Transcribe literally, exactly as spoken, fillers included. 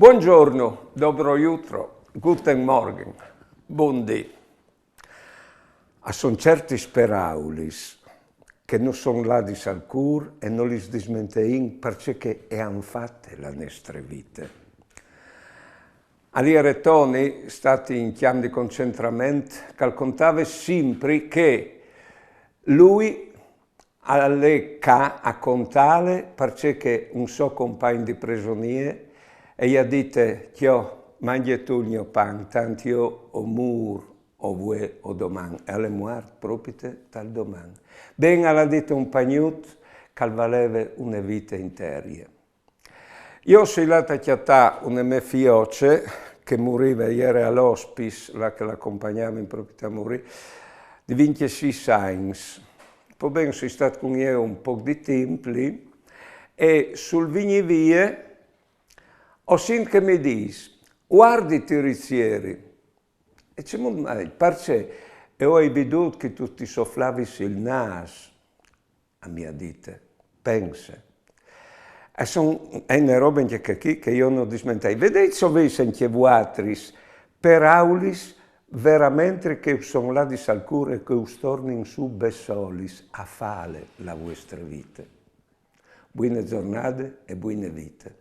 Buongiorno, dobro jutro, guten Morgen, bundì. A son certis peraulis che nus son ladis al cûr e no lis dismenteìn, parcè che e àn fate la nestre vite. Al jere Toni, stât in cjamp di concentrament, che al contave simpri che lui al è ca a contâle, parcè che un so compagn di presonie e i à dite: «Cjo, mangje tu il gno pan, tant jo o mûr o vuê o doman.» E al è muart propite tal doman. Ben, al à dite, un pagnut che al valeve une vite interie. Jo o soi lât a cjatâ une mê fioce che e murive, e jere al ospis, là che la compagnavin propit a murî, di vincjesîs agns. Po ben, o soi stât cun jê un pôc di timp li, e sul vignî vie o sint che mi dîs: «Vuarditi, Rizieri.» E cemût mai? Parcè? E o ai vidût che tu ti soflavis il nâs, a mi à dite, pense. E son, e je une robe ancje chê chi che jo no dismentai. Vedêt se o vês ancje vualtris peraulis verementri che us son ladis al cûr e che us tornin sù bessolis a fâle la vuestre vite. Buine zornade e buine vite.